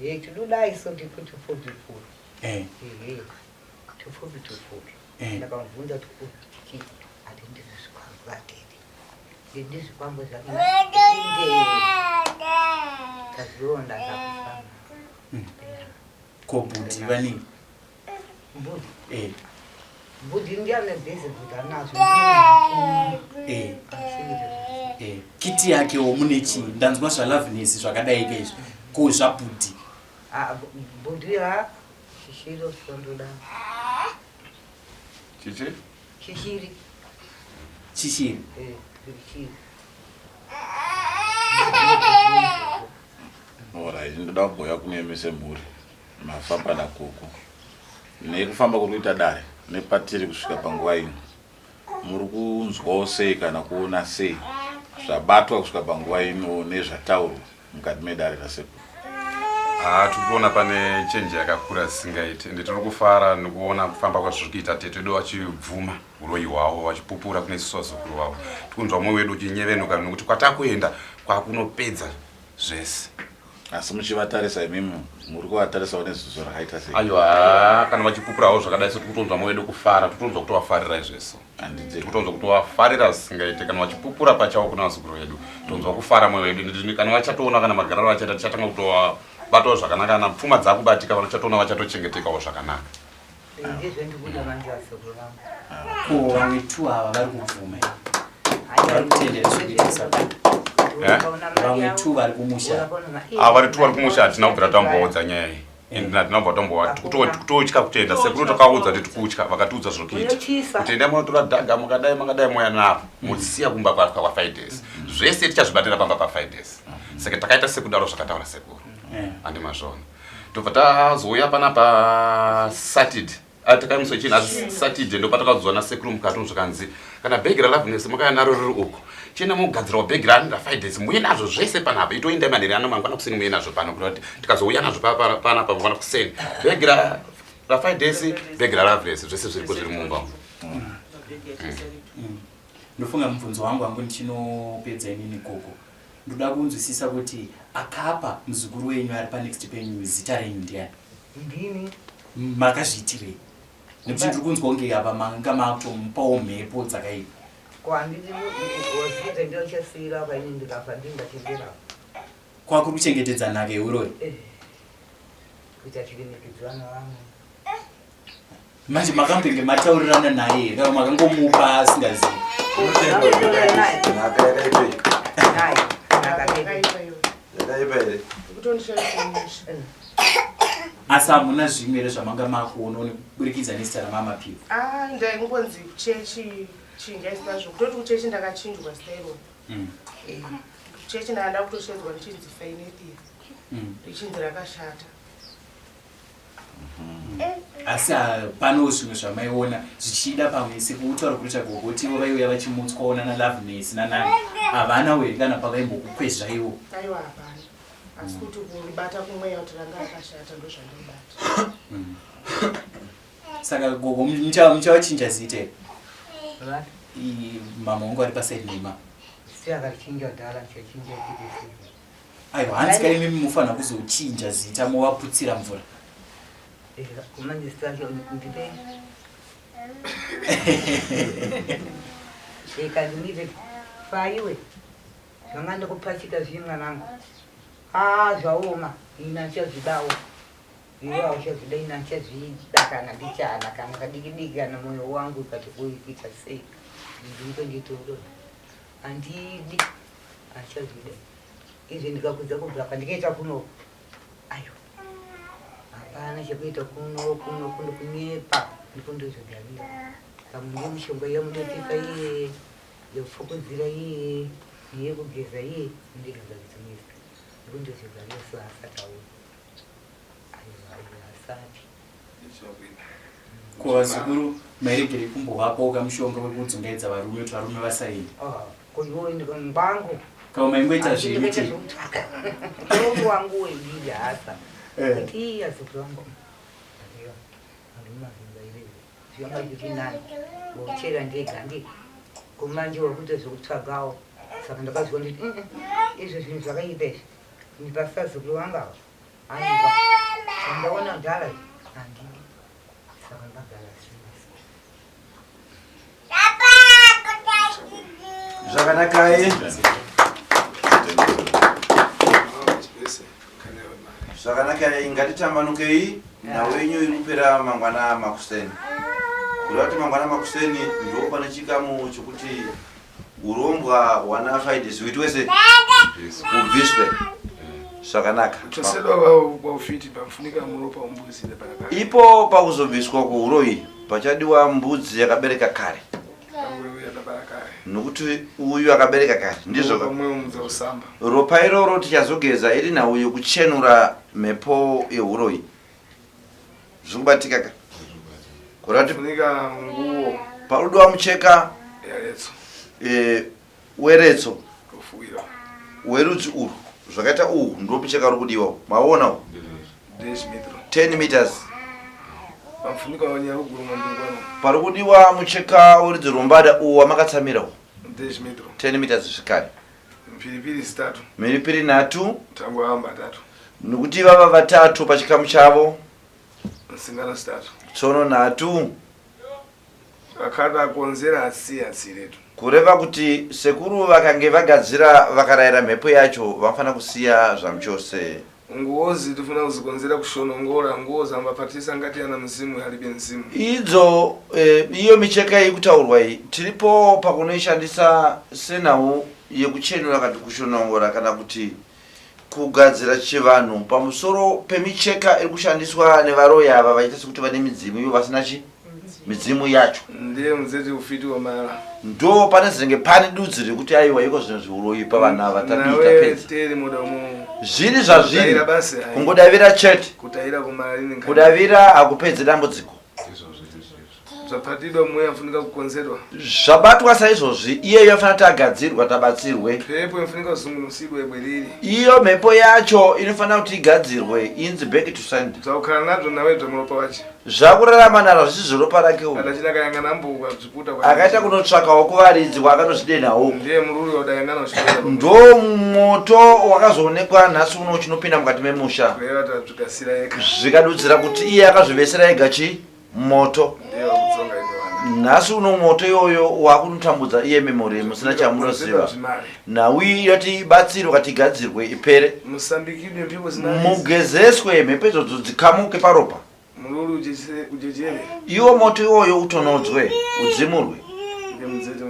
Ye chidudaiso ndipo chipfupi pfupi. Ehe. Tupfupi tupfupi. Ndakamubvunza kuti ati ndizvo zvikwambo atete. Ndizvo zvikwambo zvake. Tazviona zvakufamba. Ko bhudhi vanei? Mbudhi. Mbudhi ndiane bhezi bhudhi anazvo. Kiti yakewo mune chii? Ndanzwa zvaLoveness zvakadai ke izvi. Ko zvabhudhi? Ah, bhudhi ha chishiro sondoda. Chichi? Chishiri. Chishiri. Eh, chishiri. Alright, ndoda kubhuya kune semhuri mafamba nagogo nekufamba kuri kuita dare nepatiri kusvika panguva ino muri kunzwawo sei kana kuona sei zvabatwa kusvika panguva ino nezvataurwa mukati medare rasekuru? Ha, tiri kuona pane change yakakura zisingaiti ende tiri kufara nekuona kufamba kwazviri kuita tete wedu vachibvuma uroyi hwavo vachipupura kune isusu vazukuru vavo. Tikunzwa mwoyo wedu uchinyevenuka nekuti kwatakuenda kwakunopedza zvese. Asi muchivatarisa imimi muri kuvatarisawo neziso rakaita sei? Aiwa, kana vachipupurawo zvakadai so tikutonzwa moyo wedu kufara, tikutonzwa kutovafarira izveso. Tikutonzwa kutovafarira zvisingaite kana vachipupura pachavo kuna vazukuru vedu. Tonzwa kufara moyo wedu nekuti kana vachatoona kana magariro achaita tichatanga kutovabatawo zvakanaka kana pfuma dzakubatika vanachatoona vachatochengetekawo zvakanaka. Ndizvo ndikuda manje vazukuru vangu. Ko vamwe tu ava vari kubvuma here? Vari kutendera zvekuita sabhuku? Eh? Vamwe tu vari kumusha. Ava vari tu vari kumusha hatina kubvira tambovaudza nyaya iyi. And hatina kubva tambova tikutotya kutenda sekuru takaudza kuti tikutya vakatiudza zviri kuita. Kuti endai munotora dhaga mukadai makadai mouya naro mosiya kumba kwa kwa 5 days. Zvese tichazvibatira pamba pa 5 days. Saka takaita sekudaro zvakataura sekuru. Andi mazvona. Tobva tazouya panapa Saturday. Ah, takamusi wechina asi Saturday ndopatakaudzwa nasekuru mukati umu zvikanzi kana bhegi raLoveness makauya naro riri uko chienda mogadzirawo bhegi raanoda 5 days muye nazvo zvese panapa itoendai manheru ano mangwana kuseni muye nazvo pano kuda kuti tikazouya nazvo panapa mangwana kuseni bhegi ra 5 days bhegi raLoveness zvese zviriko zviri mumba umu. Ndofunga mubvunzo wangu hangu ndichinopedza inini gogo ndoda kunzwisisa kuti akapa muzukuru wenyu ari panext penyu zita renyu ndiani? Ndini. Makazviitirei? Nekuti ndiri kunzwa kunge apa manga makutomupawo mhepo dzakaipa. Ko handiti wazita ndochasiyira apa ini ndikafa ndingachembera. Kwakuri kuchengetedza nhaka yeuroyi? Eh. Kuita chiremekedzo vana vangu. Manje makambenge mataurirana naye here kana makangomupa asingazivi? Nhaka yakaipei? Naye. Nhaka Yakaipa iwe. Yakaipa here? Kutondishaisa musha. Asi hamuna zvimwe here zvamanga makuona nekuburikidza nezita ramamapiwa? Ah, ndaingonzi kuchechi chinja zita zvo. Kutoti kuchechi ndakachinjwa zita iroro. Eh, Kuchechi ndakada kutoshedzwa ndichinzi Fainethia. Richinzi rakashata. Asi pano zvimwe zvamaiona zvichida pamwe sekutaura kuita gogo kuti ivo vaiuya vachimutswawo nana Loveness nanani havana here kana pavaimbokukwezva ivo? Aiwa hapana. Asi kuti kuribata kumweya kuti ranga rakashata ndozvandaibata. Saka gogo muchavachinja zita here? Mama wangu ari pasaidi nema. Zita akachinja dhara chachinja chete. Aiwa hanzi kai mimi mufanira kuzochinja zita movaputsira mvura. Kumanje zita racho ndipe. Ikandimire faiwe. Zvanga ndikupachika zviye mwanangu. Ah zvaoma ini handichazvidawo. Iwe hauchazvida ini handichazvida kana ndichana kana kadiki diki kana moyo wangu ukati kuita sei. Ndinto nditoro. Handidi handichazvida. Izvi ndikakudza kubva pandikaita kuno ayo hapana chekuita kuno kuno kuno kunyepa ndikundozvigarira pamwe ngemishonga yamunotipa iye yekufukudzira iye neyekugeza iye ndikazadzimisa ndikundozvigarira so asati auya ayo ayo asati. Ko vazukuru mairegerei kumbovapawo kamushonga wekudzungaidza varume kuti varume vasaende? Ah, ko iwe ndikangwangu. Kana maingoita zvenyu chete. Murume wangu wendidi hasa. Eh. Kuti iye azukuru vangu. Aiwa, varume vazungairire. Zvanga zviri nani. Wochera ndega ndi. Kumanje wakuita zvekutsvagawo. Saka ndakazviona kuti izvo zvinhu zvakaipa izvi. Ndipasazukuru vangu ava. Aiwa. Zvandaona kudhara izvi handidi. Saka ndagara zvino. Zvakanakai. Zvakanakai, ngatitambanukei. Nhau yenyu iri kupera mangwana makuseni. Kureva kuti mangwana makuseni ndipo pane chikamu chokuti urombwa hwana Faides huitwe se hubviswe. Zvakanaka. Kuchosedwa kwaufiti pamufunika muropa wombuzi neparakare. Ipo pakuzobviswa kwouroyi pachadiwa mbudzi yakabereka kare. Nokuti uyu akabereka kare ndizvo ropa iroro tichazogeza iri nhau yekuchenura mhepo yehuroyi. Zviri kubatika ka? Kureva kuti parudiwa mucheka weretso werudzi urwu zvakaita uhu ndiwo mucheka uri kudiwa maona uhu 10 meters pari kudiwa mucheka werudzi rwombada uwu wamakatsamira uhu 10 meters zvikare mhiripiri nhatu Nokuti vava vatatu pachikamu chavo. Singano zitatu. Tsono nhatu. Akada konzera asiya atsiretu. Kureva kuti sekuru vakange vagadzira vakarayira mhepo yacho vanofanira kusiya zvamuchose. Ngozi tifuna kuzikonzera kushonongora nguo zambapatisa ngati ana mzimu halibe mzimu. Idzo eh, iyo micheka iri kutaurwa iyi tiripo pakunoishandisa senhau yekuchenura kana kushonongora kana kuti kugadzira chivanhu pamusoro pemicheka iri kushandiswa nevaroyi ava vachiita sekuti vane midzimu ivo vasina chi midzimu yacho. Ndiye muzeti ufiti wamala. Ndo pane zinenge pane dudzi rekuti aiwa iko zvinhu zviuroyi pavanhu ava tadii Nawe tapedza. teri muda umu. Zviri zvazviri Kutaira basi hai. kungodavira chete. Kutaira kumala rini nkhani. Kudavira hakupedzi dambudziko. Zvapatidwa mweya afunika kukonzerwa. Zvabatwa saizvozvi iyeyo yafanira kuti agadzirwa tabatsirwe. Mhepo inofunika kuzungunusidwa ibwerere. Iyo mhepo yacho inofanira kuti igadzirwe inzi back to sender. Zvakukhala nabzo nawe bzvamuropa wache. Zvakurarama nazvo zvisi zveropa rake uyu. Adachina kayangana mbuka bziputa kwa. Akaita kunotsvakawo kuvaridzi kwakanozvidenha uku. Ndiye mururi wadayangana uchipinda. Ndo moto wakazoonekwa nhasi uno uchinopinda mukati memusha. Kureva tazvikasira ega. Zvikadudzira kuti iye akazvivesera ega chi moto. Ndiye wakutsonga imi vana. Nhasi uno moto iwoyo wakunotambudza iye memory musina chamunoziva. Nhau iyi yoti ibatsirwe kati igadzirwe ipere. Musambikidwe mpipo zinali. Mugezeswe mhepo idzodzo dzikamuke paropa. Mururi ujejere. Iwo moto iwoyo utonodzwe udzimurwe. Ndiye mudzete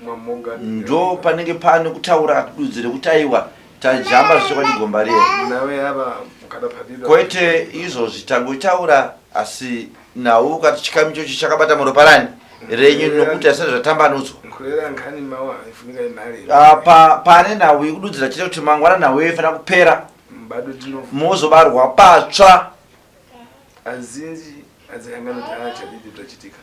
mwamoga. Ndo panenge pane kutaura dudzi rekuti aiwa tajamba zvechokwadi gomba riye. Nawe ava mukadapatidwa. Kwete izvozvi tangotaura asi nhau ukati chikamu ichochi chakabata muropa rani renyu nokuti asati zvatambanudzwa. Nkurera nkhani mawa ifunika imali. Apa pane nhau yekududzira chete kuti mangwana nhau iyo ifanira kupera. Mbado tinofu. Mozobarwa patsva. Azinji adzihangano taachadidi zvachitika.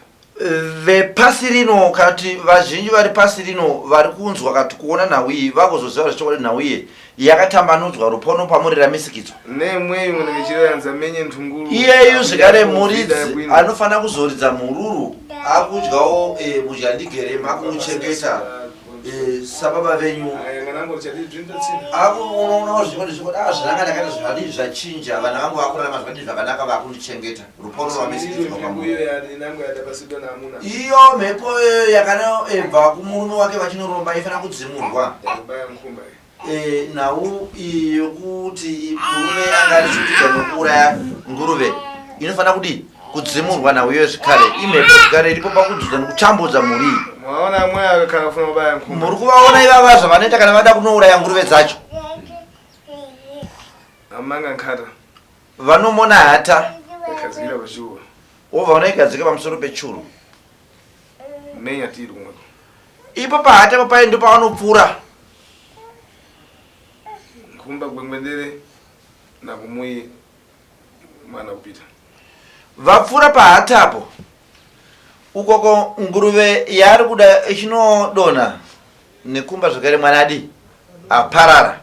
Vepasi rino kana kuti vazhinji vari pasi rino vari kunzwa kana kuti kuona nhau iyi vagozoziva zvechokwadi nhau iyi yakatambanudzwa rupono pamuri ramisikidzwa. Nemweyi munenge chireanza menye ntunguru. Iyeyu zvekare muridzi anofanira kuzoridza mhururu akudyawo eh, mudyandigere makumuchengeta eh, sababa venyu akuonawo zvimwe zvekuti ah zvananga ndakaita zvadii zvachinja vana vangu vakurarama zvadii zvakanaka vakundichengeta rupono rwamisikidzwa kwamuri iyo mhepo iyoyo yakanobva kumurume wake vachinoromba ifanira kudzimurwa Eh, nhau iyi yokuti murume anga ari chikuita nokuuraya nguruve inofanira kudii kudzimurwa nhau iyoyo zvekare imhepo zvekare iripo pakudzudza nokutambudza mhuri iyi Mwaona mweya kana kufuna kubaya nkhumba. muri kuvaona ivava zvavanoita kana vada kunouraya nguruve dzacho Amanga nkhata. Vanomona hata. Yakadzikira pachuru. Wobva unoigadzika pamusoro pechuru. Menya tiri kumwe. Ipo pahata papai ndipo pavanopfura. Nkhumba gwengwendere nakumuyi mwana kupita. Vapfura pahata apo. Ukoko nguruve yaari kuda ichinodonha nekumba zvekare mwana adi aparara.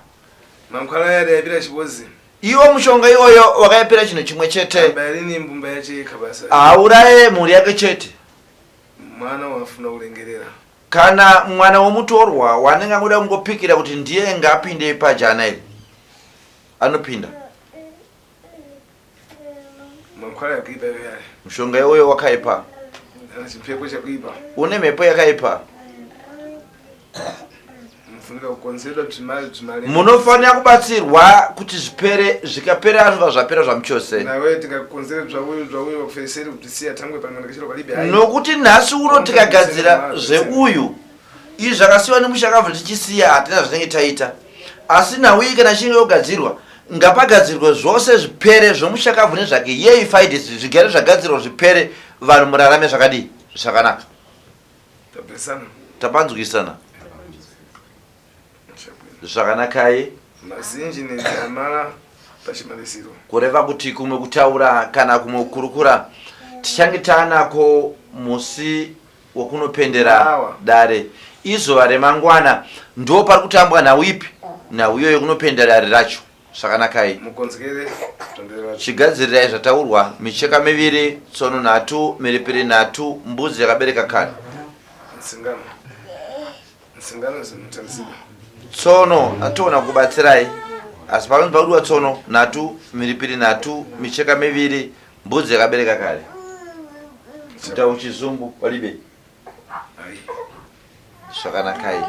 Mankhwala yari yaipira chibozi. Iwo mushonga iwoyo wakaipira chinhu chimwe chete. Amba rini mbumba yache yekha basa. Auraye mhuri yake chete. Mwana wafuna kulengerera. Kana mwana womutorwa waanenge angoda kungopikira kuti ndiye ngaapinde pajana iri anopinda. Mankhwala yakuipa iwe yari. Mushonga iwoyo wakaipa. Ana chimpepo chakuipa. Une mhepo yakaipa. Munofanira kubatsirwa kuti zvipere, zvikapera zvinobva zvapera zvamuchose. Nokuti nhasi uno tikagadzira zveuyu, izvi zvakasiyiwa nemushakabvu tichisiya hatina zvatinenge taita. Asi nhau iyi kana ichinge yogadzirwa, ngapagadzirwe zvose zvipere zvomushakabvu nezvake yeyi Fidesi zvigare zvagadzirwa zvipere vanhu murarame zvakadii zvakanaka. Tapesana. Tapanzwisana. Zvakanakai. Mazinji nedzamara pachimalisiro. Kureva kuti kumwe kutaura kana kumwe kukurukura tichange taanako musi wekunopendera dare izuva remangwana ndo pari kutambwa nhau ipi nhau iyoyo yekunopendera dare racho. Zvakanakai. Mukonzekere zvandiri Chigadzirirai zvataurwa, micheka miviri, tsono nhatu, mhiripiri nhatu, mbudzi yakabereka kare. Nsingano. Nsingano zinotarisika. Tsono atoona kubatsirai. Asi panonzi pakudiwa tsono nhatu, mhiripiri nhatu, micheka miviri, mbudzi yakabereka kare. Mutauro chizungu palibe. Zvakanakai.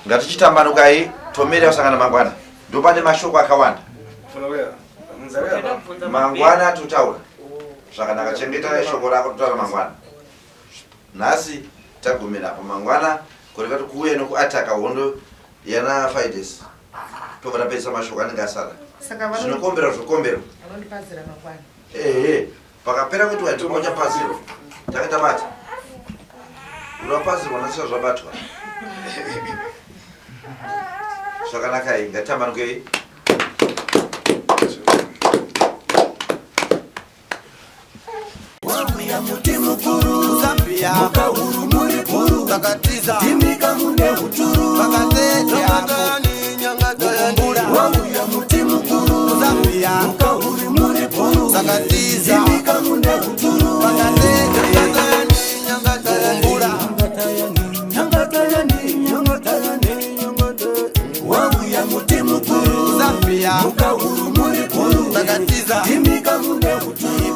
Ngatichitambanukai tomira kusangana mangwana. Ndopane mashoko akawanda. Mangwana totaura. Zvakanaka chengeta shoko rako totaura mangwana. Nhasi tagumira apo mangwana kureva kuti kuuya nokuataka hondo yana Fides tobva tapedzisa mashoko anenge asara. Zvinokombera zvokombera. Anondipazira mangwana. Ehe. Pakapera kuti waiti uchapazirwa. Tange tabata. Unapazirwa nasina zvabatwa. Zvakanakai ngatitambanukei. Wauya muti mukuru Zambia mukahuru muri bhuru vakatiza ndimika mune huturu vakateteamukumbura wauya muti mukuru Zambia mukahuru muri bhuru vakatiza ndimika mune huturu vakateteapo.